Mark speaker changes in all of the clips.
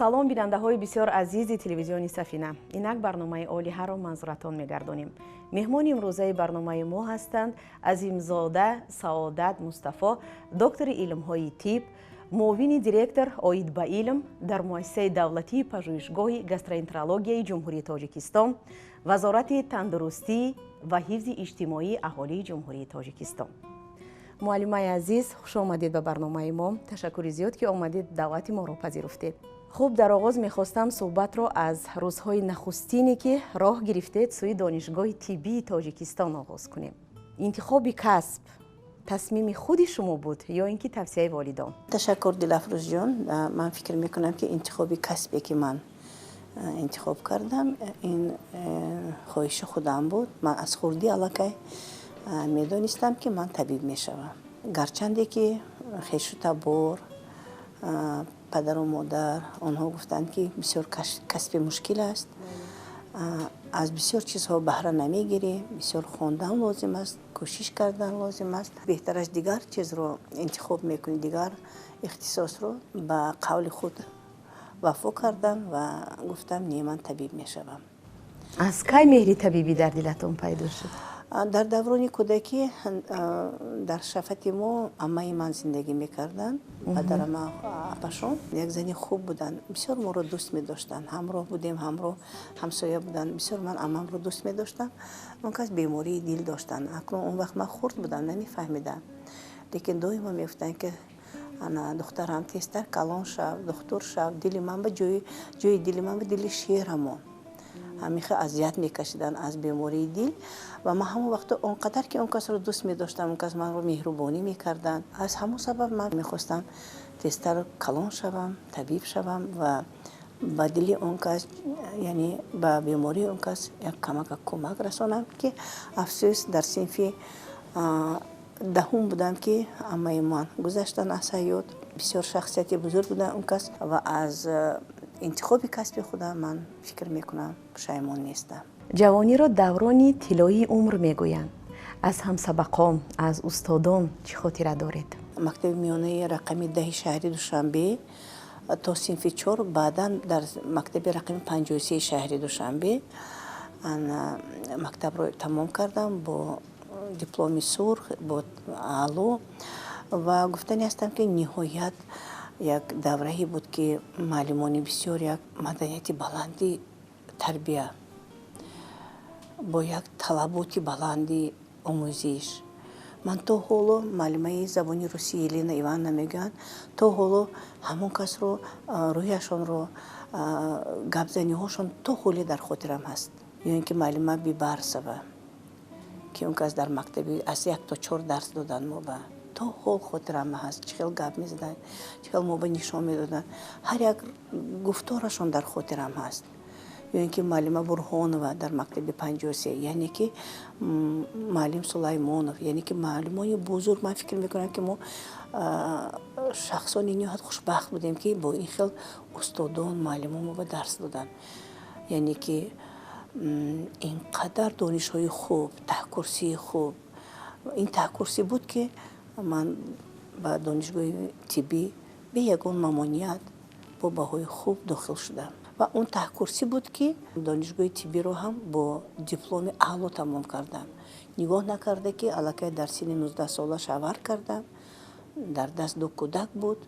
Speaker 1: Салом, бинандаҳои бисёр азизи телевизиони Сафина. Инак барномаи Олиҳаро манзуратон мегардонем. Меҳмони имрӯзаи барномаи мо ҳастанд Азимзода Саодат Мустафо, доктори илмҳои тиб, муовини директор оид ба илм дар муассисаи давлатии пажӯҳишгоҳи гастроэнтерологияи Ҷумҳурии Тоҷикистон, Вазорати тандурустӣ ва ҳифзи иҷтимоии аҳолии Ҷумҳурии Тоҷикистон. Муаллимаи азиз, хуш омадед ба барномаи мо. Ташаккури зиёд, ки омадед, даъвати моро пазируфтед. Хуб, дар оғоз мехостам суҳбатро аз рӯзҳои нахустине, ки роҳ гирифтед сӯи Донишгоҳи тиббии Тоҷикистон, оғоз кунем. Интихоби касб тасмими худи шумо буд ё ин ки тавсияи волидон?
Speaker 2: Ташаккур, Дилафрӯзҷон. Ман фикр мекунам, ки интихоби касбе, ки ман интихоб кардам, ин хоҳиши худам буд. Ман аз хурдӣ аллакай медонистам, ки ман табиб мешавам, гарчанде ки хешу табор, падару модар, онҳо гуфтанд, ки бисёр касби мушкил аст, аз бисёр чизҳо баҳра намегирӣ, бисёр хондан лозим аст, кӯшиш кардан лозим аст, беҳтараш дигар чизро интихоб мекунӣ, дигар ихтисосро. Ба қавли худ вафо кардам ва гуфтам: «Не, ман табиб мешавам».
Speaker 1: Аз кай меҳри табибӣ дар дилатон пайдо шуд?
Speaker 2: Дар даврони кӯдакӣ дар шафати мо аммаи ман зиндагӣ мекарданд. Падарама апашон як зани хуб буданд, бисёр моро дӯст медоштанд, ҳамроҳ будем, ҳамроҳ ҳамсоя буданд. Бисёр ман аммамро дӯст медоштам. Он кас бемории дил доштанд. Акнун он вақт ман хурд будам, намефаҳмидам, лекин доимо мегуфтанд, ки ана, духтарам, тезтар калон шав, духтур шав, дили ман ба ҷои дили ман ба дили шерамон. Ҳамихел азият мекашиданд аз бемории дил. Ва ман ҳамон вақто он қадар ки он касро дӯст медоштам, он кас манро меҳрубонӣ мекарданд, аз ҳамон сабаб ман мехостам тезтар калон шавам, табиб шавам ва ба дили он кас, яъне ба бемории он кас як камака кӯмак расонам. Ки афсӯс, дар синфи 10-ум будам, ки аммаи ман гузаштанд аз ҳаёт. Бисёр шахсияти бузург буданд он кас ва аз интихоби касби худам, ман фикр мекунам, пушаймон нестам.
Speaker 1: Ҷавониро даврони тиллоии умр мегӯянд. Аз ҳамсабақон, аз устодон чӣ хотира доред?
Speaker 2: Мактаби миёнаи рақами 10-и шаҳри Душанбе то синфи 4, баъдан дар мактаби рақами 53-и шаҳри Душанбе мактабро тамом кардам бо дипломи сурх, бо аъло. Ва гуфтани ҳастам, ки ниҳоят як даврае буд, ки муаллимони бисёр як маданияти баланди тарбия, бо як талаботи баланди омӯзиш. Ман то ҳоло муаллимаи забони русӣ Елена Ивановна мегӯянд, то ҳоло ҳамон касро, рӯяшонро, гапзаниҳошон то ҳоле дар хотирам ҳаст. Ё ин ки муаллима Бибарсова, ки он кас дар мактаби аз 1 то 4 дарс доданд мо ба, то ҳол хотирам ҳаст, чӣ хел гап мезаданд, чӣ хел мо ба нишон медоданд, ҳар як гуфторашон дар хотирам ҳаст. Ё ин ки муаллима Бурҳонова дар мактаби 53, яъне ки муаллим Сулаймонов, яъне ки муаллимони бузург. Ман фикр мекунам, ки мо шахсони ниҳоят хушбахт будем, ки бо ин хел устодон, муаллимон мо ба дарс доданд, яъне ки ин қадар донишҳои хуб, таҳкурсии хуб. Ин таҳкурсӣ буд, ки ман ба донишгоҳи тиббӣ бе ягон мамоният бо баҳои хуб дохил шудам ва он таҳкурсӣ буд, ки донишгоҳи тиббиро ҳам бо дипломи аъло тамом кардам, нигоҳ накарда, ки аллакай дар синни 19-сола шавҳар кардам, дар даст ду кӯдак буд.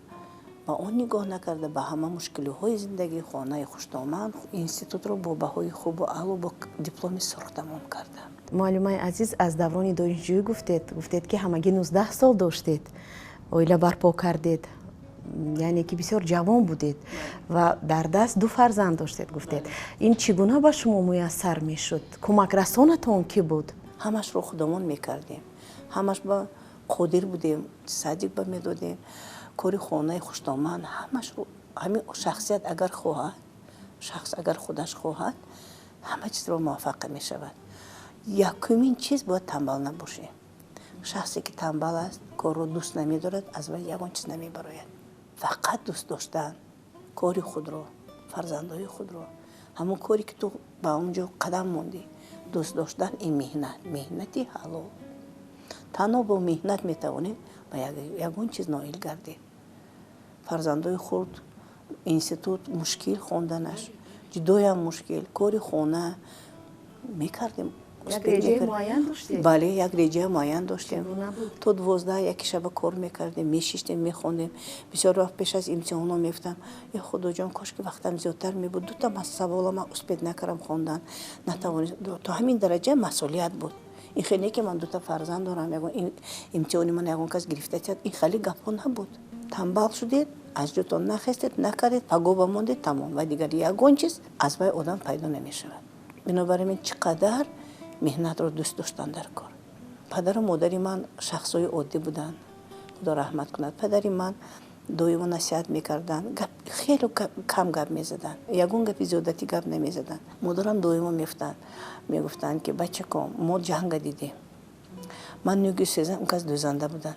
Speaker 2: Ба он нигоҳ накарда, ба ҳама мушкилиҳои зиндагӣ, хонаи хуштоман, институтро бо баҳои хубу аъло, бо дипломи сурх тамом кардам.
Speaker 1: Муаллимаи азиз, аз даврони донишҷӯӣ гуфтед, гуфтед, ки ҳамагӣ 19 сол доштед, оила барпо кардед, яъне ки бисёр ҷавон будед ва дар даст ду фарзанд доштед, гуфтед. Ин чӣ гуна ба шумо муяссар мешуд? Кӯмакрасонатон кӣ буд?
Speaker 2: Ҳамашро худамон мекардем, ҳамаш ба қодир будем, садик ба медодем, кори хонаи хуштоман, ҳамашро. Ҳамин шахсият агар хоҳад, шахс агар худаш хоҳад, ҳама чизро муваффақ мешавад. Якумин чиз, бояд тамбал набошем. Шахсе ки тамбал аст, корро дӯст намедорад, аз вай ягон чиз намебарояд. Фақат дӯст доштан кори худро, фарзандои худро, ҳамон коре ки ту ба он ҷо қадам мондӣ, дӯст доштан, ин меҳнат, меҳнати ҳалол. Танҳо бо меҳнат метавонед ба ягон чиз ноил гардед. Фарзандои хурд. Институт мушкил хонданаш, ҷудоям мушкил, кори хона мекардем.
Speaker 1: Як реҷаи муайян доштед?
Speaker 2: Бале, як реҷаи муайян доштем. То 12-1 шаба кор мекардем, мешиштем, мехондем. Бисёр вақт пеш аз имтиҳонҳо мегуфтам: «Е худоҷон, кошки вақтам зиёдтар мебуд, дута савола ман успеть накардам хондан, натавонист». То ҳамин дараҷа масъулият буд. Ин хеле не ки ман дута фарзанд дорам, имтиҳони ман ягон кас гирифта тиҳад, ин хеле гапҳо набуд. Тамбал шудед, аз ҷотон нахестед, накардед, пагоба мондед, тамом, ва дигар ягон чиз аз вай одам пайдо намешавад. Бинобар ин чӣ қадар меҳнатро дӯст доштан дар кор. Падару модари ман шахсҳои оддӣ буданд, худо раҳмат кунад. Падари ман доимо насиҳат мекарданд, хеле кам гап мезаданд, ягон гапи зиёдатӣ гап намезаданд. Модарам доимо мегуфтанд, ки бачако, мо ҷанга дидем. Ман нӯги сӯзан, он кас дӯзанда буданд,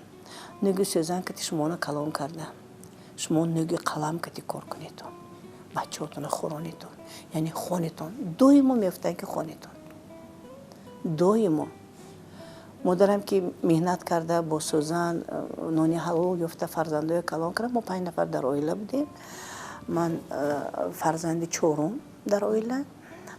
Speaker 2: нӯги сӯзан кати шуморо калон кардам, шумо нӯги қалам кати кор кунедон, бачаҳотонро хӯронедон, яъне хонетон. Доимо мегуфтанд, ки хонетон, доимо. Модарам ки меҳнат карда, бо сӯзан нони ҳалол ёфта, фарзандоя калон карда. Мо панҷ нафар дар оила будем, ман фарзанди чорум дар оила,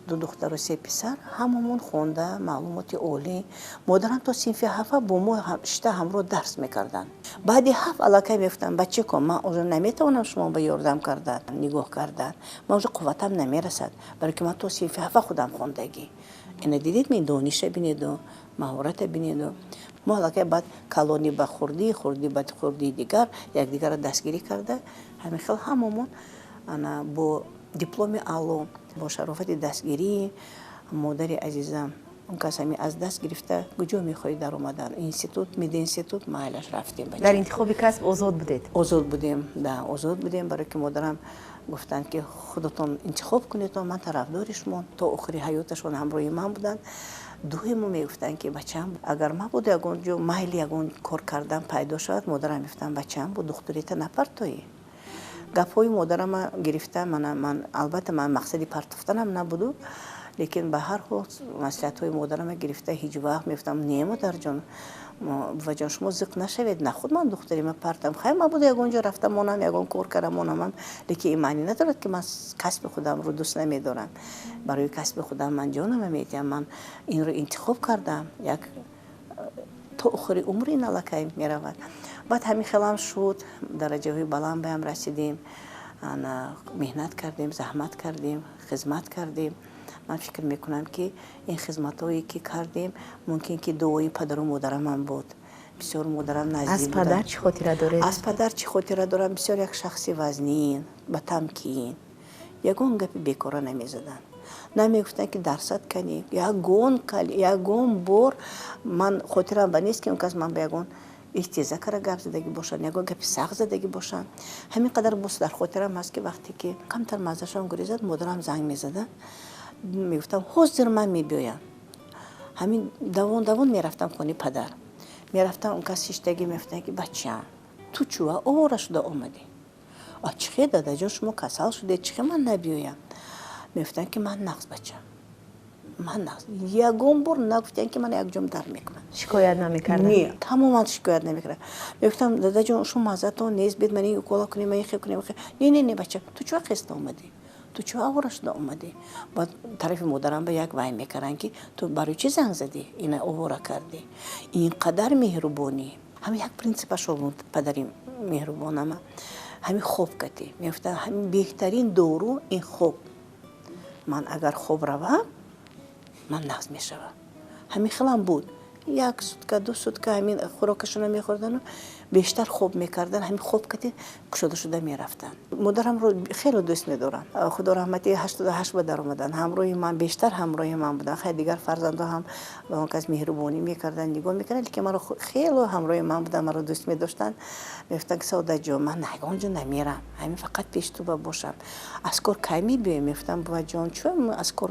Speaker 2: ду духтару се писар. Ҳамамон хонда, маълумоти олӣ. Модарам то синфи ҳафта бо мо шита ҳамроҳ дарс мекарданд. Баъди ҳафт аллакай мегуфтам: «Бачако, ман уже наметавонам шумо ба ёрдам кардан, нигоҳ кардан, ман уже қувватам намерасад, барои ки ман то синфи ҳафта худам хондагӣ. Ина дидед, ми дониша бинеду, маҳората бинеду». Мо аллакай баъд калонӣ ба хурдӣ, хурдӣ ба хурдии дигар, якдигарро дастгирӣ карда, ҳамин хел ҳамамон ана бо дипломи аъло, бо шарофати дастгирии модари азизам. Он кас ҳами аз даст гирифта: «Куҷо мехоҳӣ даромадан? Институт, мединститут?» Майлаш, рафтем.
Speaker 1: Дар интихоби касб озод будед?
Speaker 2: Озод будем, да, озод будем, барои ки модарам гуфтанд, ки худатон интихоб кунедон, ман тарафдори шумо. То охири ҳаёташон ҳамроҳи ман буданд. Доимо мегуфтанд, ки бачаам, агар мабоду ягон ҷо майли ягон кор кардан пайдо шавад, модарам мегуфтанд: «Бачаам, бо духтурита напартоӣ». Гапҳои модарама гирифта, ман албатта ман мақсади партофтанам набуду, лекин ба ҳар ҳол маслиҳатҳои модарама гирифта, ҳеҷ вақт мегуфтам: «Не, модарҷон, буваҷон, шумо зиқ нашавед, нахуд ман духтарима партам. Хай, мабоду ягон ҷо рафта монам, ягон кор карда монамам, лекин ин маънӣ надорад, ки ман касби худамро дӯст намедорам. Барои касби худам ман ҷонама медиҳам, ман инро интихоб кардам, як то охири умр ин аллакай меравад». Баъд ҳамин хелам шуд, дараҷаҳои баланд баям расидем, меҳнат кардем, заҳмат кардем, хизмат кардем. Ман фикр мекунам, ки ин хизматҳое ки кардем, мумкин ки дуои падару модарамам буд. Бисёр модарам наздик.
Speaker 1: Аз падар чӣ хотира доред?
Speaker 2: Аз падар чӣ хотира дорам? Бисёр як шахси вазнин, ба тамкин, ягон гапи бекора намезаданд, намегуфтанд, ки дарсад канӣ. Ягон бор ман хотирам ба нест, ки он кас ман ба ягон истеза кара гап задагӣ бошанд, ягон гапи сахт задагӣ бошанд. Ҳамин қадар боз дар хотирам ҳаст, ки вақте ки камтар маззашон гурезад, модарам занг мезаданд, мегуфтам: «Ҳозир ман мебиёям». Ҳамин давон давон мерафтам хони падар. Мерафтам, он кас шиштагӣ, мегуфтанд, ки бачаам, ту чӯа овора шуда омадӣ? А чӣ хел, дадаҷон, шумо касал шудед, чӣ хел ман набиёям? Мегуфтанд, ки ман нағз, бачам, ман нағз. Ягон бор нагуфтанд, ки ман якҷом дар мекунам.
Speaker 1: Шикоят намекарданд?
Speaker 2: Не, тамоман шикоят намекардам. Мегуфтам: «Дадаҷон, шумо маззатон нест, бед ман ин укола кунем, ман ин хел кунем». «Не, не, не, бача, ту чӯа хеста омадӣ, ту чӯ овора шуда омадӣ?» Баъд тарафи модарам ба як вай мекарданд, ки ту барои чӣ занг задӣ, ина овора кардӣ? Ин қадар меҳрубонӣ, ҳамин як принсипашо буд падари меҳрубонама, ҳамин хоб катӣ. Мегуфтанд, ҳамин беҳтарин дору ин хоб, ман агар хоб равам, ман нағз мешавам. Ҳамин хелам буд, як сутка, 2 сутка ҳамин хӯрокашона мехӯрдану бештар хоб мекардан, ҳамин хоб кати кушода шуда мерафтанд. Модарамро хеле дӯст медорам, худо раҳмати, 88 ба даромаданд, ҳамроҳи ман, бештар ҳамроҳи ман буданд. Хай, дигар фарзандо ҳам ба он кас меҳрубонӣ мекарданд, нигоҳ мекарданд, лекин маро хеле ҳамроҳи ман буданд, маро дӯст медоштанд. Мегуфтанд, ки Саодаҷон, ман ягон ҷо намерам, ҳамин фақат пеши ту ба бошам. Аз кор кай мебиёем? Мегуфтам: «Буваҷон, чун аз кор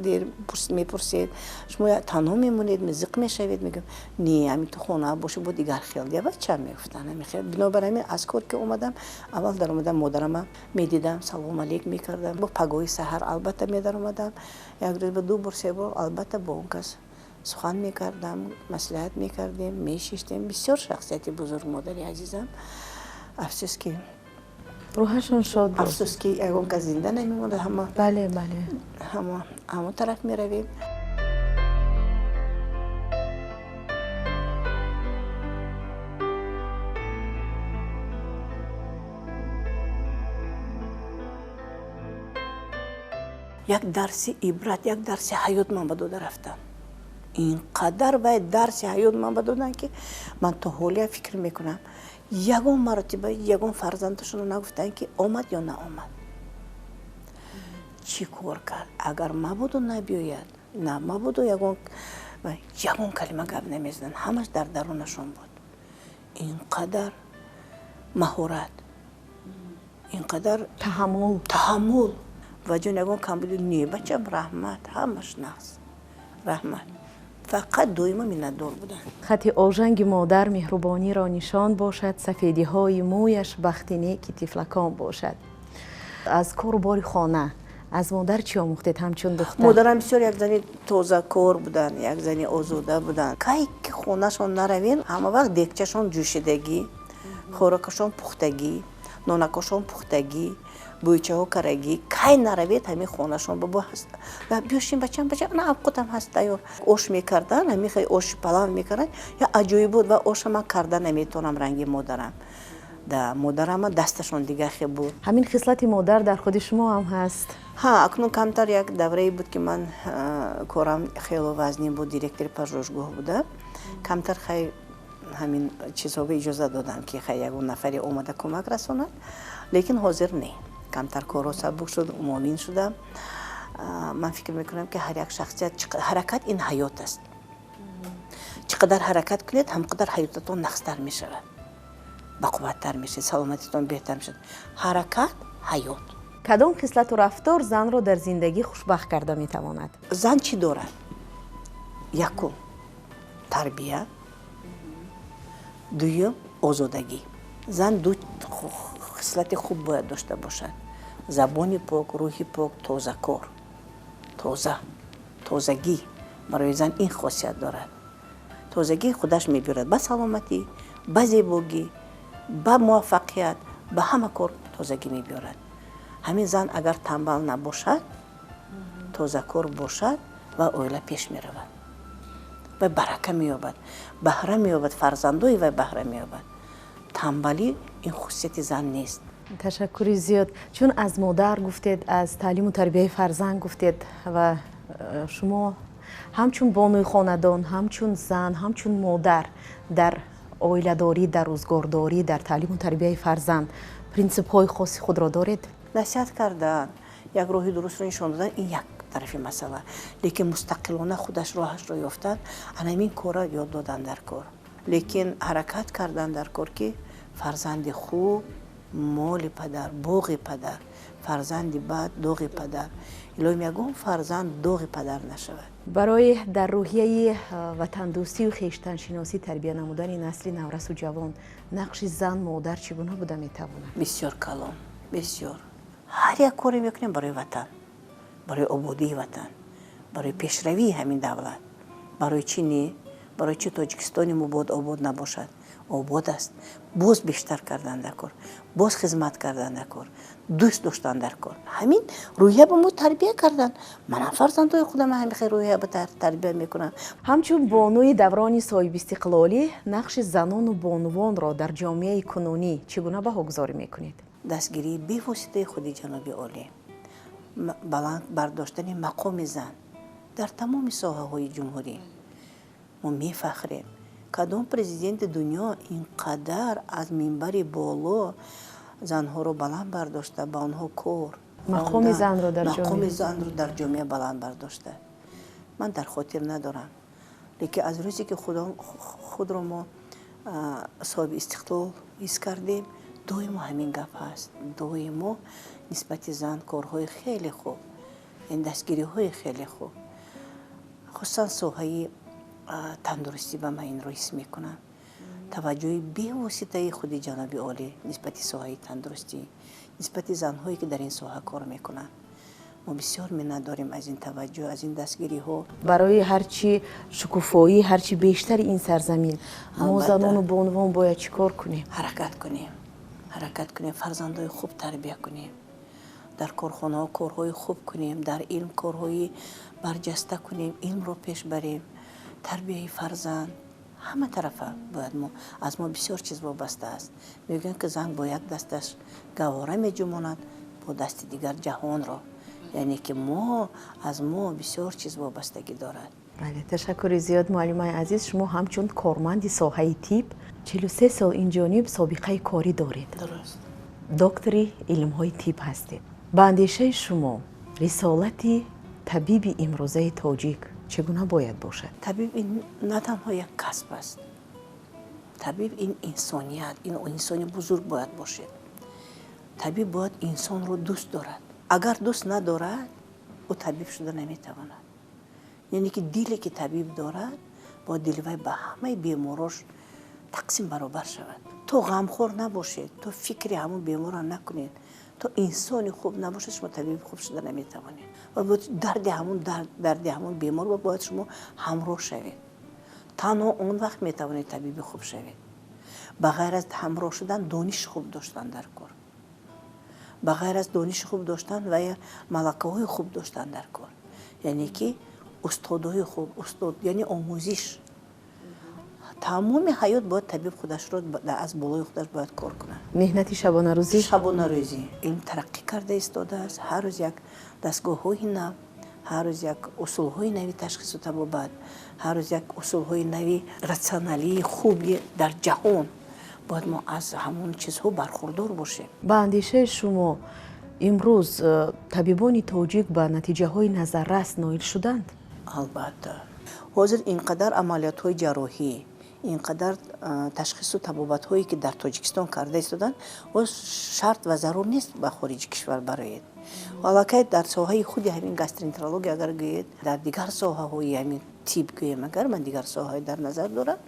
Speaker 2: дер мепурсед, шумо танҳо мемонед, зиқ мешавед». Мегӯям: «Не, ҳамин ту хона бошӣ, бо дигар хел дия, бачам», мегуфтанд. Бинобар ҳамин аз кор ки омадам, аввал даромадам, модарама медидам, салом алейк мекардам. Бо пагоҳи саҳар албатта медаромадам, як рӯз ба ду бор, се бор албатта бо он кас сухан мекардам, маслиҳат мекардем, мешиштем. Бисёр шахсияти бузург модари азизам. Афсӯс, ки
Speaker 1: Рӯҳашон шод бод.
Speaker 2: Афсӯс, ки ягон кас зинда намемонад, ҳама.
Speaker 1: Бале, бале.
Speaker 2: Ҳама ҳамон тараф меравем. Як дарси ибрат, як дарси ҳаёт ман ба дода рафтам. Ин қадар вай дарси ҳаёт ман ба додам, ки ман то ҳолия фикр мекунам. Ягон маротиба ягон фарзандашонро нагуфтанд, ки омад ё наомад, чӣ кор кард. Агар мабодо набиёяд, на мабодо, ягон калима гап намезаданд. Ҳамаш дар дарунашон буд. Ин қадар маҳорат, ин қадар
Speaker 1: таҳаммул.
Speaker 2: Таҳаммул ва ҷон, ягон камбуди не. Бачам, раҳмат, ҳамаш нағз, раҳмат. Фақат доимо миннатдор буданд.
Speaker 1: Хати ожанги модар меҳрубониро нишон бошад, сафедиҳои мӯяш бахти неки тифлакон бошад. Аз кору бори хона аз модар чӣ омӯхтед ҳамчун духтар?
Speaker 2: Модарам бисёр як зани тозакор буданд, як зани озода буданд. Кай ки хонашон наравем, ҳама вақт дегчашон ҷӯшидагӣ, хӯрокашон пухтагӣ, нонакошон пухтагӣ, бӯйчаҳо карагӣ. Кай наравед, ҳамин хонашон бобо ҳаст. Биёшин, бачам, бачам, на авқотам ҳаст тайёр. Ош мекардан, ҳамин хел оши палав мекардан, я аҷоиб буд. Ва оша ман карда наметавонам ранги модарам. Да модарама дасташон дигар хел буд.
Speaker 1: Ҳамин хислати модар дар худи шумо ҳам ҳаст?
Speaker 2: Ҳа, акнун камтар. Як даврае буд, ки ман корам хело вазнин буд, директори пажӯҳишгоҳ буда. Камтар хай ҳамин чизҳоро иҷоза додам, ки хай ягон нафаре омада кӯмак расонад, лекин ҳозир не, камтар корҳо сабук шуд, муовин шудам. Ман фикр мекунам, ки ҳар як шахсият, ҳаракат ин ҳаёт аст. Чӣ қадар ҳаракат кунед, ҳам қадар ҳаётатон нағзтар мешавад, бақувваттар мешавад, саломатитон беҳтар мешавад. Ҳаракат — ҳаёт.
Speaker 1: Кадом хислату рафтор занро дар зиндагӣ хушбахт карда метавонад?
Speaker 2: Зан чӣ дорад? Якум — тарбия, дуюм — озодагӣ. Зан ду хислати хуб бояд дошта бошад: забони пок, рӯҳи пок, тозакор, тоза. Тозагӣ барои зан ин хосият дорад. Тозагӣ худаш мебиёрад ба саломатӣ, ба зебогӣ, ба муваффақият, ба ҳама кор тозагӣ мебиёрад. Ҳамин зан агар тамбал набошад, тозакор бошад, ва оила пеш меравад, вай барака меёбад, баҳра меёбад, фарзандои вай баҳра меёбад. Тамбалӣ ин хусусияти зан нест.
Speaker 1: Ташаккури зиёд. Чун аз модар гуфтед, аз таълиму тарбияи фарзанд гуфтед ва шумо ҳамчун бонуи хонадон, ҳамчун зан, ҳамчун модар дар оиладорӣ, дар рӯзгордорӣ, дар таълиму тарбияи фарзанд принсипҳои хоси худро доред?
Speaker 2: Насиҳат кардан, як роҳи дурустро нишон додан — ин як тарафи масъала, лекин мустақилона худаш роҳашро ёфтан, ана ҳамин корро ёд додан дар кор, лекин ҳаракат кардан дар кор, ки фарзанди хуб моли падар, боғи падар, фарзанди бад доғи падар. Илоҳим, ягон фарзанд доғи падар нашавад.
Speaker 1: Барои дар рӯҳияи ватандӯстию хештаншиносӣ тарбия намудани насли наврасу ҷавон нақши зан, модар чӣ гуна буда метавонад?
Speaker 2: Бисёр калон, бисёр. Ҳар як коре мекунем барои ватан, барои ободии ватан, барои пешравии ҳамин давлат. Барои чӣ не? Барои чӣ Тоҷикистони мо бояд обод набошад? Обод аст. Боз бештар кардан дар кор, боз хизмат кардан дар кор, дӯст доштан дар кор. Ҳамин рӯҳия ба мо тарбия кардан. Манам фарзандои худам ҳамин хел рӯҳия ба тарбия мекунам.
Speaker 1: Ҳамчун бонуи даврони соҳибистиқлолӣ нақши занону бонувонро дар ҷомеаи кунунӣ чӣ гуна баҳогузорӣ мекунед?
Speaker 2: Дастгирии бевоситаи худи ҷаноби олӣ, баланд бардоштани мақоми зан дар тамоми соҳаҳои ҷумҳурӣ, мо мефахрем. Кадом президенти дунё ин қадар аз минбари боло занҳоро баланд бардошта, ба онҳо кор
Speaker 1: мақоми занро дар
Speaker 2: мақоми занро дар ҷомеа баланд бардошта, ман дар хотир надорам. Лекин аз рӯзе ки худро мо соҳиби истиқлол ҳис кардем, доимо ҳамин гап ҳаст, доимо нисбати зан корҳои хеле хуб, дастгириҳои хеле хуб, хусусан соҳаи тандурустӣ ба ман инро ҳис мекунам. Таваҷҷӯҳи бевоситаи худи ҷаноби олӣ нисбати соҳаи тандурустӣ, нисбати занҳое, ки дар ин соҳа кор мекунанд, мо бисёр миннатдорем аз ин таваҷҷӯҳ, аз ин дастгириҳо.
Speaker 1: Барои ҳарчи шукуфоӣ, ҳарчи бештари ин сарзамин мо, занону бонувон, бояд чӣ кор кунем?
Speaker 2: Ҳаракат кунем, Ҳаракат кунем, фарзандои хуб тарбия кунем, дар корхонаҳо корҳои хуб кунем, дар илм корҳои барҷаста кунем, илмро пеш барем. Тарбияи фарзанд ҳама тарафа бояд, мо аз мо бисёр чиз вобаста аст. Мегӯянд, ки зан бо як дасташ гаҳвора меҷумонад, бо дасти дигар ҷаҳонро. Яъне ки мо аз мо бисёр чиз вобастагӣ дорад.
Speaker 1: Бале, ташаккури зиёд, муаллимаи азиз. Шумо ҳамчун корманди соҳаи тиб 43 сол инҷониб собиқаи корӣ доред.
Speaker 2: Дуруст.
Speaker 1: Доктори илмҳои тиб ҳастед. Ба андешаи шумо, рисолати табиби имрӯзаи тоҷик чӣ гуна бояд бошад?
Speaker 2: Табиб ин на танҳо як касб аст. Табиб ин инсоният, ин инсони бузург бояд бошед. Табиб бояд инсонро дӯст дорад. Агар дӯст надорад, ӯ табиб шуда наметавонад. Яъне ки диле ки табиб дорад, бояд дили вай ба ҳамаи беморош тақсим баробар шавад. То ғамхор набошед, то фикри ҳамун беморро накунед, то инсони хуб набошед, шумо табиби хуб шуда наметавонед. Ва бояд дарди ҳамун дард, дарди ҳамун бемор бояд шумо ҳамроҳ шавед. Танҳо он вақт метавонед табиби хуб шавед. Ба ғайр аз ҳамроҳ шудан, дониши хуб доштан дар кор, ба ғайр аз дониши хуб доштан ва малакаҳои хуб доштан дар кор, яъне ки устодои хуб, устод, яъне омӯзиш. Тамоми ҳаёт бояд табиб худашро аз болои худаш бояд кор кунад.
Speaker 1: Меҳнати шабонарӯзӣ.
Speaker 2: Шабонарӯзӣ. Илм тараққӣ карда истодааст. Ҳар рӯз як дастгоҳҳои нав, ҳар рӯз як усулҳои нави ташхису табобат, ҳар рӯз як усулҳои нави ратсионалии хуби дар ҷаҳон. Бояд мо аз ҳамон чизҳо бархурдор бошем.
Speaker 1: Ба андешаи шумо, имрӯз табибони тоҷик ба натиҷаҳои назаррас ноил шуданд?
Speaker 2: Албатта, ҳозир ин қадар амалиётҳои ҷарроҳӣ, ин қадар ташхису табобатҳое ки дар Тоҷикистон карда истоданд, боз шарт ва зарур нест ба хориҷи кишвар бароед. Аллакай дар соҳаи худи ҳамин гастроэнтерология агар гӯед, дар дигар соҳаҳои ҳамин тиб гӯем, агар ман дигар соҳаҳои дар назар дорам,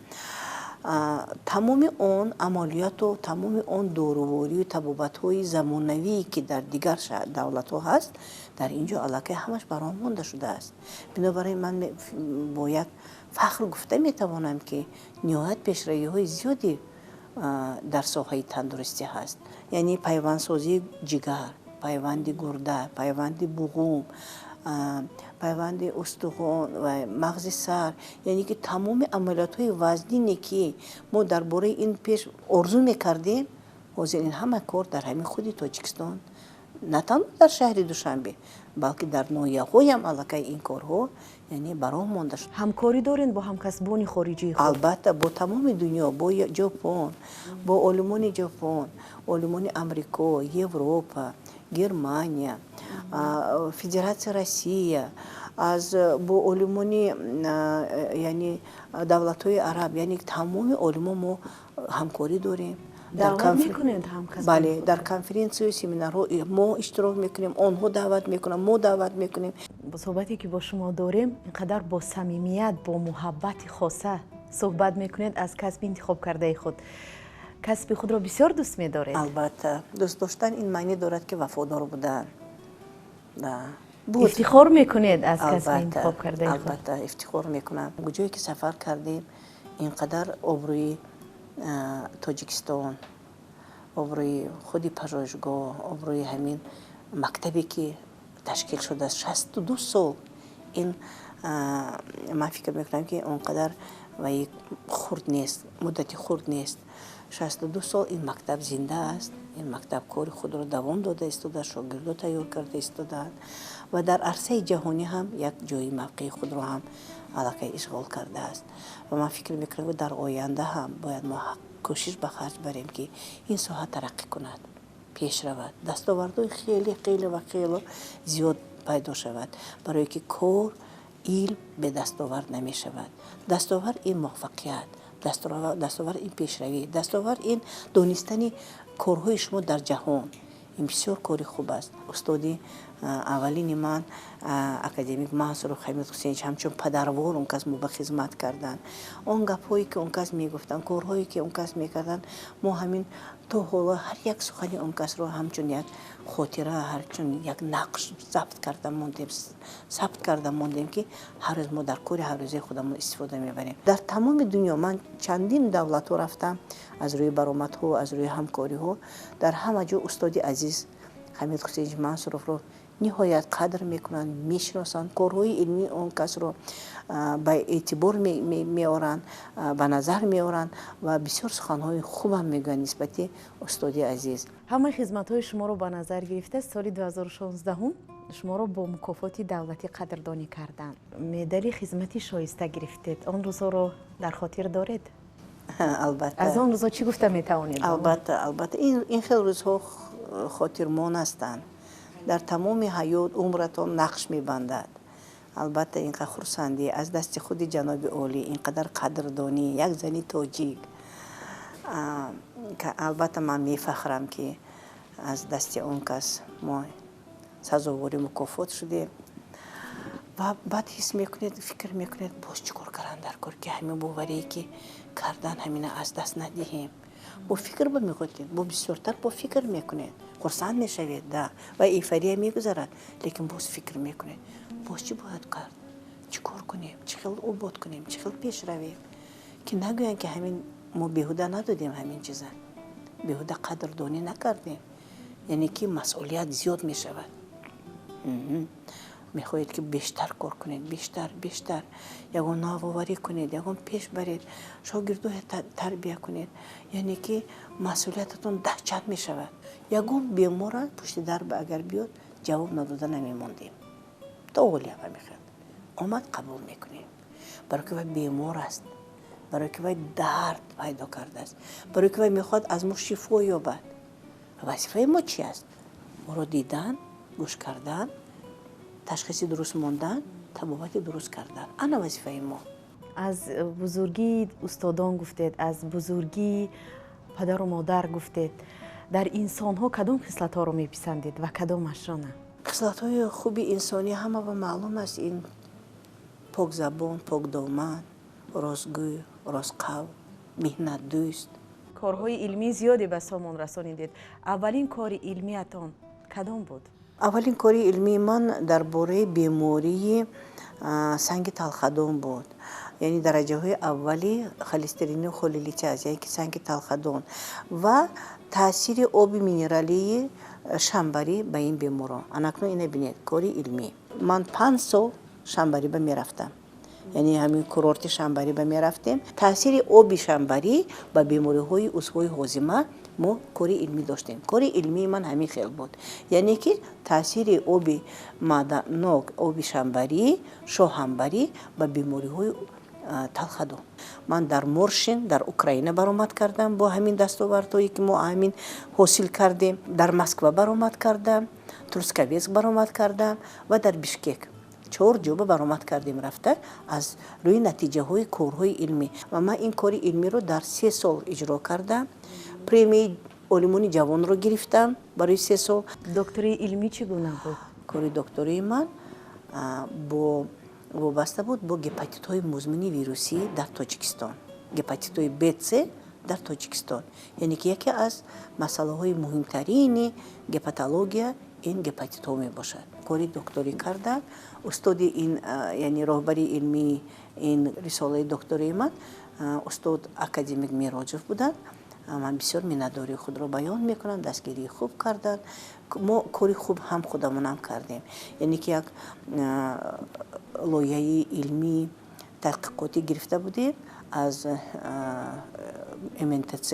Speaker 2: тамоми он амалиёту тамоми он доруворию табобатҳои замонавие ки дар дигар давлатҳо ҳаст, дар ин ҷо аллакай ҳамаш бар он монда шудааст. Бинобар ин ман бо як фахр гуфта метавонам, ки ниҳоят пешравиҳои зиёде дар соҳаи тандурустӣ ҳаст. Яъне пайвандсозии ҷигар, пайванди гурда, пайванди буғум, пайванди устухон ва мағзи сар, яъне ки тамоми амалиётҳои вазнине ки мо дар бораи ин пеш орзу мекардем, ҳозир ин ҳама кор дар ҳамин худи Тоҷикистон, на танҳо дар шаҳри Душанбе, балки дар ноҳияҳоям аллакай ин корҳо, яъне, ба роҳ монда шуд.
Speaker 1: Ҳамкорӣ доред бо ҳамкасбони хориҷии худ?
Speaker 2: Албатта, бо тамоми дунё, бо Ҷопон, бо олимони Ҷопон, олимони Амрико, Европа, Германия, Федератсия Россия, аз бо олимони, яъне, давлатҳои араб, яъне тамоми олимон мо ҳамкорӣ дорем. Бале, дар конференсияю семинарҳо мо иштирок мекунем, онҳо даъват мекунанд, мо даъват мекунем.
Speaker 1: Суҳбате ки бо шумо дорем, ин қадар бо самимият, бо муҳаббати хоса суҳбат мекунед аз касби интихобкардаи худ. Касби худро бисёр дӯст медоред?
Speaker 2: Албатта, дӯст доштан ин маъне дорад, ки вафодор будан.
Speaker 1: Ифтихор мекунед аз касби интихобкардаи худ?
Speaker 2: Албатта, ифтихор мекунам. Ҷое ки сафар кардем, ин қадар обрӯи Тоҷикистон, обрӯи худи пажӯҳишгоҳ, обрӯи ҳамин мактабе ки ташкил шудааст 62 сол, ин ман фикр мекунам, ки он қадар ваи хурд нест, муддати хурд нест. 62 сол ин мактаб зинда аст, ин мактаб кори худро давом дода истодааст, шогирдо тайёр карда истодаанд ва дар арсаи ҷаҳонӣ ҳам як ҷои мавқеи худро ҳам аллакай ишғол кардааст. Ва ман фикр мекунам, ки дар оянда ҳам бояд мо кӯшиш ба харҷ барем, ки ин соҳа тараққӣ кунад, пеш равад, дастовардҳои хеле, хеле ва хело зиёд пайдо шавад, барое ки кор, илм бедастовард намешавад. Дастовард ин муваффақият, дастовард ин пешравӣ, дастовард ин донистани корҳои шумо дар ҷаҳон. Ин бисёр кори хуб аст. Устоди Аввалини ман академик Мансуров Ҳамид Ҳусейнович ҳамчун падарвор он кас мо ба хизмат карданд. Он гапҳое ки он кас мегуфтанд, корҳое ки он кас мекарданд, мо ҳамин то ҳоло ҳар як сухани он касро ҳамчун як хотира, ҳамчун як нақш забт карда мондем, сабт карда мондем, ки ҳар рӯз мо дар кори ҳаррӯзаи худамон истифода мебарем. Дар тамоми дунё ман чандин давлатҳо рафтам, аз рӯи баромадҳо, аз рӯи ҳамкориҳо, дар ҳама ҷо устоди азиз Ҳамид Ҳусейнович Мансуровро ниҳоят қадр мекунанд, мешиносанд, корҳои илмии он касро ба эътибор меоранд, ба назар меоранд ва бисёр суханҳои хубам мегӯянд нисбати устоди азиз.
Speaker 1: Ҳамаи хизматҳои шуморо ба назар гирифта, соли 2016 шуморо бо мукофоти давлатӣ қадрдонӣ карданд. Медали хизмати шоиста гирифтед. Он рӯзҳоро дар хотир доред?
Speaker 2: Албатта.
Speaker 1: Аз он рӯзҳо чӣ гуфта метавонед?
Speaker 2: Албатта, албатта. Ин хел рӯзҳо хотирмон ҳастанд. Дар тамоми ҳаёт умратон нақш мебандад. Албатта, ин қадар хурсандӣ аз дасти худи ҷаноби олӣ, ин қадар қадрдонӣ як зани тоҷик, албатта, ман мефахрам, ки аз дасти он кас мо сазовори мукофот шудем. Ва баъд ҳис мекунед, фикр мекунед, боз чӣ кор кардан дар кор, ки ҳамин боварие ки кардан, ҳамина аз даст надиҳем. Бо фикр ба мехоҳед, бо бисёртар бо фикр мекунед, хурсанд мешавед да ва эйфория мегузарад, лекин боз фикр мекунед, боз чӣ бояд кард, чӣ кор кунем, чӣ хел обод кунем, чӣ хел пеш равем, ки нагӯянд, ки ҳамин мо беҳуда надодем, ҳамин чиза беҳуда қадрдонӣ накардем. Яъне ки масъулият зиёд мешавад, мехоҳед, ки бештар кор кунед, бештар, бештар ягон навоварӣ кунед, ягон пеш баред, шогирдоя тарбия кунед. Яъне ки масъулиятатон даҳчанд мешавад. Ягон бемора пушти дарба агар биёд, ҷавоб надода намемондем. То ҳолия мехоҳад омад, қабул мекунем, барое ки вай бемор аст, барое ки вай дард пайдо кардааст, барое ки вай мехоҳад аз мо шифо ёбад. Вазифаи мо чи аст? Моро дидан, гӯш кардан, ташхиси дуруст мондан, табобати дуруст кардан. Ана вазифаи мо.
Speaker 1: Аз бузургии устодон гуфтед, аз бузургии падару модар гуфтед. Дар инсонҳо кадом хислатҳоро меписандед ва кадомашро на?
Speaker 2: Хислатҳои хуби инсонӣ ҳама ба маълум аст. Ин покзабон, покдоман, ростгӯй, ростқавл, меҳнатдӯст.
Speaker 1: Корҳои илмии зиёде ба сомон расонидед. Аввалин кори илмиятон кадом буд?
Speaker 2: Аввалин кори илмии ман дар бораи бемории санги талхадон буд, яъне дараҷаҳои аввали холестерини холелитиаз, яъне ки санги талхадон ва таъсири оби минералии шамбарӣ ба ин беморон. Анакнун ина бинед, кори илмӣ. Ман 5 сол Шамбарӣ ба мерафтам, яъне ҳамин курорти Шамбарӣ ба мерафтем. Таъсири оби шамбарӣ ба бемориҳои узвҳои ҳозима мо кори илмӣ доштем. Кори илмии ман ҳамин хел буд, яъне ки таъсири оби маъданнок, оби шамбарӣ, шоҳамбарӣ ба бемориҳои талхадон. Ман дар Моршин, дар Украина баромад кардам бо ҳамин дастовардҳое, ки мо ҳамин ҳосил кардем. Дар Москва баромад кардам, Трускавец баромад кардам ва дар Бишкек. Чор ҷоба баромад кардем рафта аз рӯи натиҷаҳои корҳои илмӣ. Ва ман ин кори илмиро дар 3 сол иҷро кардам, премияи олимони ҷавонро гирифтам барои 3 сол.
Speaker 1: Доктории илмӣ чӣ гуна буд?
Speaker 2: Кори доктории ман бо вобаста буд бо гепатитҳои музмини вирусӣ дар Тоҷикистон, гепатитҳои Б, С дар Тоҷикистон. Яъне ки яке аз масъалаҳои муҳимтарини гепатология ин гепатитҳо мебошад. Кори докторӣ кардам. Устоди ин, яъне роҳбари илмии ин рисолаи доктории ман устод академик Мироҷов буданд. Ман бисёр миннатдории худро баён мекунам, дастгирии хуб карданд. Мо кори хуб ҳам худамонам кардем, яъне ки як лоиҳаи илмии тадқиқотӣ гирифта будем аз МНТЦ,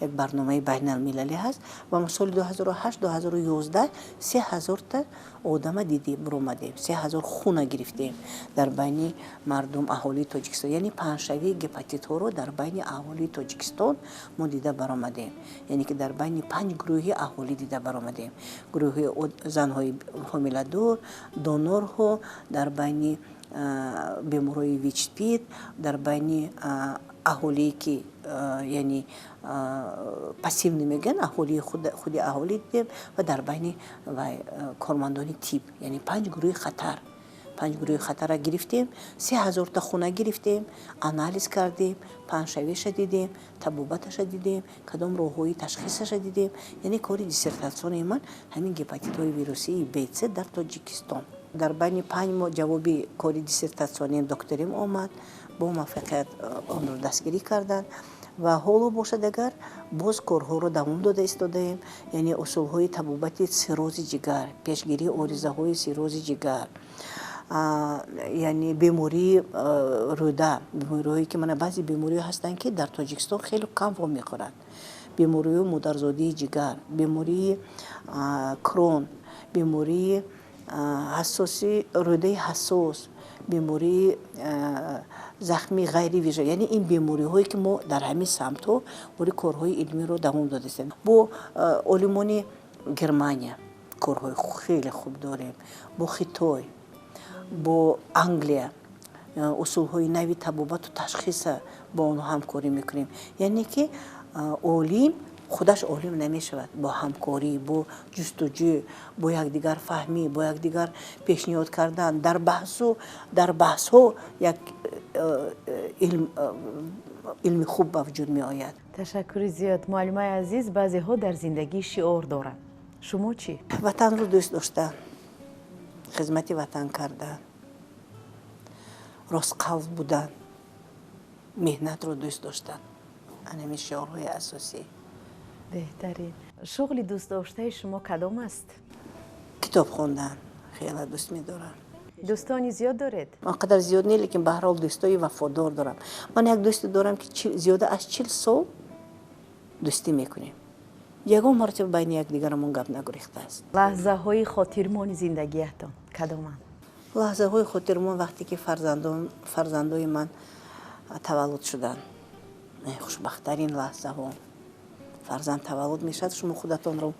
Speaker 2: як барномаи байналмилалӣ ҳаст, ва мо соли 2008, 2011 3000-та одама дидем, буромадем, 3000 хуна гирифтем дар байни мардум, аҳолии Тоҷикистон. Яъне паҳншавии гепатитҳоро дар байни аҳолии Тоҷикистон мо дида баромадем, яъне ки дар байни панҷ гурӯҳи аҳолӣ дида баромадем: гурӯҳи занҳои ҳомиладор, донорҳо, дар байни беморҳои ВИЧ-СПИД, дар байни аҳолие ки, яъне пассивный мегӯянд, аҳолии худи аҳолӣ дидем ва дар байни кормандони тиб, яъне 5 гурӯҳи хатарра гирифтем, 3000-та хона гирифтем, анализ кардем, паҳншавиша дидем, табобаташа дидем, кадом роҳҳои ташхисаша дидем. Яъне кори диссертатсиони ман ҳамин гепатитҳои вирусии Б, С дар Тоҷикистон. Дар байни 5 моҳ ҷавоби кори диссертатсиониам докторим омад, бо муваффақият онро дастгирӣ карданд. Ва ҳоло бошад, агар боз корҳоро давом дода истодаем, яъне усулҳои табобати сиррози ҷигар, пешгирии оризаҳои сиррози ҷигар, яъне бемории рӯда, бемориҳое ки мана баъзе бемориҳо ҳастанд, ки дар Тоҷикистон хеле кам вомехӯранд: бемориҳои модарзодии ҷигар, бемории Крон, бемории ҳассоси рӯдаи ҳассос, бемории захми ғайривижа. Яъне ин бемориҳое ки мо дар ҳамин самтҳо ори корҳои илмиро давом додастем. Бо олимони Германия корҳои хеле хуб дорем, бо Хитой, бо Англия усулҳои нави табобату ташхиса бо онҳо ҳамкорӣ мекунем. Яъне ки олим худаш олим намешавад, бо ҳамкорӣ, бо ҷустуҷӯ, бо якдигар фаҳмӣ, бо якдигар пешниҳод кардан, дар баҳсҳо як илми хуб ба вуҷуд меояд.
Speaker 1: Ташаккури зиёд, муаллимаи азиз. Баъзеҳо дар зиндагӣ шиор доранд, шумо чӣ?
Speaker 2: Ватанро дӯст доштан, хизмати ватан кардан, ростқалб будан, меҳнатро дӯст доштан — анами шиорҳои асосӣ.
Speaker 1: Беҳтарин. Шуғли дӯстдоштаи шумо кадом аст?
Speaker 2: Китоб хондан хеле дӯст медорам.
Speaker 1: Дӯстони зиёд доред?
Speaker 2: Он қадар зиёд не, лекин ба ҳар ҳол дӯстои вафодор дорам. Ман як дӯсте дорам, ки зиёда аз 40 сол дӯстӣ мекунем, ягон маротиба байни якдигарамон гап нагурехтааст.
Speaker 1: Лаҳзаҳои хотирмони зиндагиятон кадоманд?
Speaker 2: Лаҳзаҳои хотирмон вақте ки фарзандои ман таваллуд шуданд, хушбахттарин лаҳзаҳо. Фарзанд таваллуд мешавад, шумо худатонро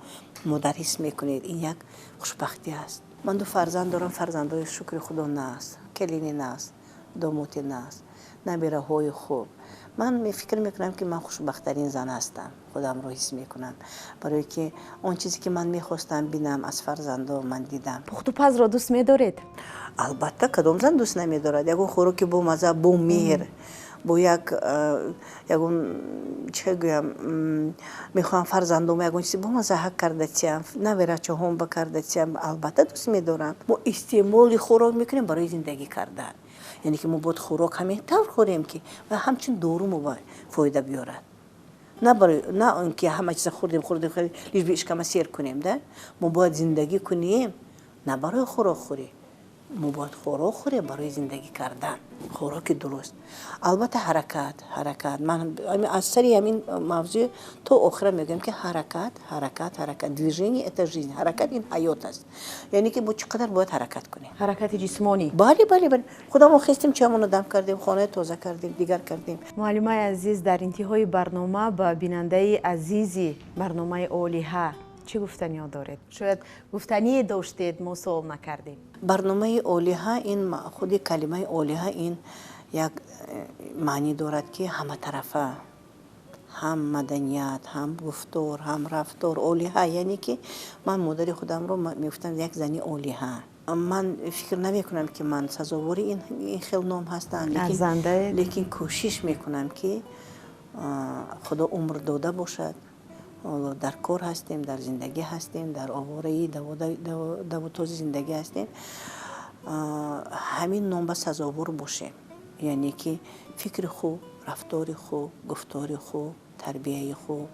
Speaker 2: модар ҳис мекунед, ин як хушбахтӣ аст. Ман ду фарзанд дорам, фарзандои, шукри Худо, нағз, келини нағз, домоти нағз, набираҳои хуб. Ман фикр мекунам, ки ман хушбахттарин зан ҳастам, худамро ҳис мекунам, барое ки он чизе ки ман мехостам бинам, аз фарзандо ман дидам.
Speaker 1: Пухтупазро дӯст медоред?
Speaker 2: Албатта, кадом зан дӯст намедорад ягон хӯроки бомаза, бо меҳр, бо як ягон, чӣ гӯям, мехоҳам фарзандомо ягон чизи бомазаҳак карда тиям, набирачаҳом ба карда тиям. Албатта, дӯст медорам. Мо истеъмоли хӯрок мекунем барои зиндагӣ кардан, яъне ки мо бояд хӯрок ҳамин тавр хӯрем, ки ва ҳамчун дору мо фоида биёрад, на барои на он ки ҳама чиза хӯрдем, хӯрдем, лишь бы ишкама сер кунем да. Мо бояд зиндагӣ кунем на барои хӯрок хӯрӣ, мо бояд хӯрок хӯрем барои зиндагӣ кардан, хӯроки дуруст. Албатта, ҳаракат, ҳаракат. Ман аз сари ҳамин мавзӯъ то охира мегӯям, ки ҳаракат, ҳаракат, ҳаракат. Движение — это жизнь, ҳаракат — ин ҳаёт аст. Яъне ки мо чӣ қадар бояд ҳаракат кунем.
Speaker 1: Ҳаракати ҷисмонӣ.
Speaker 2: Бале, худамон хестем, чамонро дам кардем, хонаи тоза кардем, дигар кардем.
Speaker 1: Муаллимаи азиз, дар интиҳои барнома ба бинандаи азизи барномаи «Олиҳа» чӣ гуфтаниҳо доред? Шояд гуфтание доштед, мо суол накардем.
Speaker 2: Барномаи «Олиҳа», ин худи калимаи «олиҳа» ин як маънӣ дорад, ки ҳаматарафа, ҳам маданият, ҳам гуфтор, ҳам рафтор. Олиҳа, яъне ки ман модари худамро мегуфтам як зани олиҳа. Ман фикр намекунам, ки ман сазовори ин хел ном ҳастам, лекин кӯшиш мекунам, ки Худо умр дода бошад, ҳоло дар кор ҳастем, дар зиндагӣ ҳастем, дар овораи давутози зиндагӣ ҳастем, ҳамин ном ба сазовор бошем, яъне ки фикри хуб, рафтори хуб, гуфтори хуб, тарбияи хуб,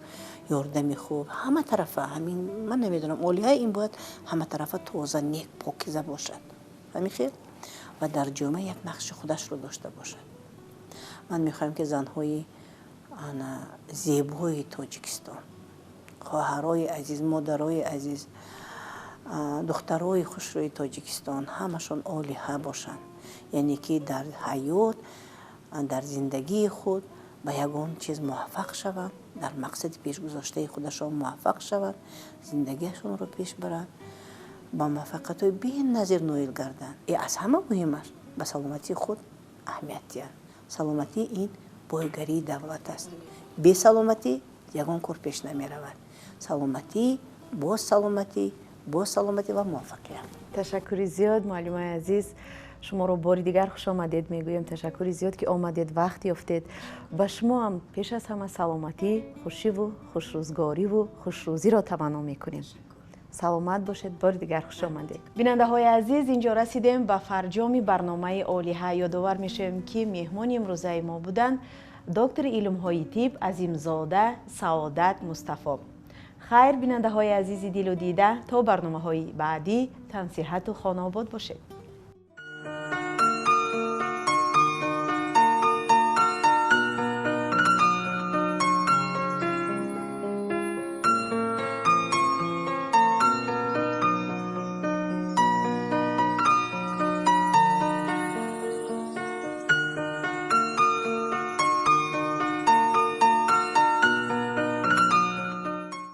Speaker 2: ёрдами хуб, ҳама тарафа. Ҳамин ман намедонам, олиҳа ин бояд ҳаматарафа тоза, нек, покиза бошад, ҳамин хел, ва дар ҷомеа як нақши худашро дошта бошад. Ман мехоҳам, ки занҳои зебои Тоҷикистон, хоҳарои азиз, модарои азиз, духтарои хушрӯи Тоҷикистон ҳамашон олиҳа бошанд, яъне ки дар ҳаёт, дар зиндагии худ ба ягон чиз муваффақ шаванд, дар мақсади пешгузоштаи худашон муваффақ шаванд, зиндагиашонро пеш баранд, ба муваффақиятҳои беназир ноил гарданд. Аз ҳама муҳимаш Ба саломатии худ аҳамият диҳанд. Саломатӣ ин бойгарии давлат аст. Бесаломатӣ ягон кор пеш намеравад. Саломатӣ, боз саломатӣ, боз саломатӣ ва муваффақият.
Speaker 1: Ташаккури зиёд, муаллимаи азиз. Шуморо бори дигар хушомадед мегӯем. Ташаккури зиёд, ки омадед, вақт ёфтед. Ба шумо ҳам пеш аз ҳама саломатӣ, хушиву хушрӯзгориву хушрӯзиро таманно мекунем. Саломат бошед. Бори дигар хуш омадед. Бинандаҳои азиз, инҷо расидем ба фарҷоми барномаи Олиҳа. Ёдовар мешавем, ки меҳмони имрӯзаи мо буданд доктори илмҳои тиб Азимзода Саодат Мустафо. Хайр, бинандаҳои азизи дилу дида, то барномаҳои баъдӣ тансиҳату хонаобод бошед.